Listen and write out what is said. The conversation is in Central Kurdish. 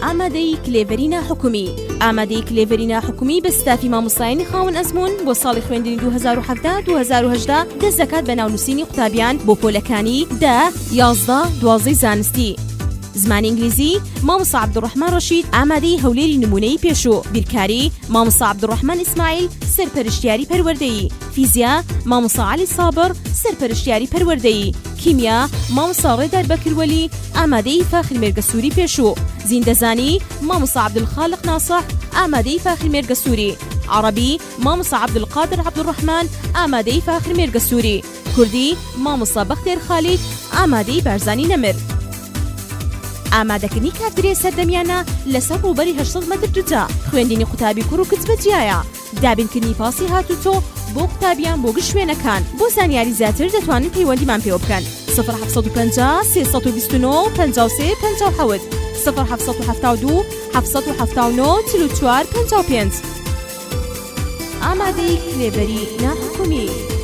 ئامادەیی کلێڤەری ناحکومی ئامادەیی کلێڤەری ناحکومی بە ستافی مامۆستایانی خاوەن ئەزموون بۆ ساڵی خوێندنی 2017 2018 دەست دەکات بە ناونووسینی قوتابیان بۆ پۆلەکانی دە، 11، دوازدەی زانستی. زمانی ئینگلیزی، مامۆستا عەبدولڕەحمان ڕەشید، ئامادەیی هەولێری نموونەیی پێشوو، بیرکاری، مامۆستا عەبدولڕەحمان ئیسماعیل، سەرپەرشتیاری پەروەردەیی، فیزیا، مامۆستا عەلی سابڕ، سەرپەرشتیاری پەروەردەیی، کیمیا، مامۆستا ڕێدار بەکر وەلی، ئامادەیی فاخر مێرگەسووری پێشوو، زیندەزانی، مامۆستا عەبدولخالق ناسح، ئامادەیی فاخر مێرگەسووری، عەڕەبی، مامۆستا عەبدولقادر عەبدولڕەحمان، ئامادەیی فاخر مێرگەسووری، کوردی، مامۆستا بەختێر خالید، ئامادەیی بارزانی نەمر. ئامادەکردنی کافتریای سەردەمیانە لەسەر ڕووبەری 800 مەتر دوجا، خوێندنی قوتابی کوڕ و کچ بە جیایە. دابینکردنی پاسی هاتوچۆ بۆ قوتابیان بۆ گشت شوێنەکان. بۆ زانیاری زیاتر دەتوانن پەیوەندیمان پێوە بکەن، سفر 750 329 53 57، سفر 772 779 44 55. ئامادەی کلێڤەری ناحکومی.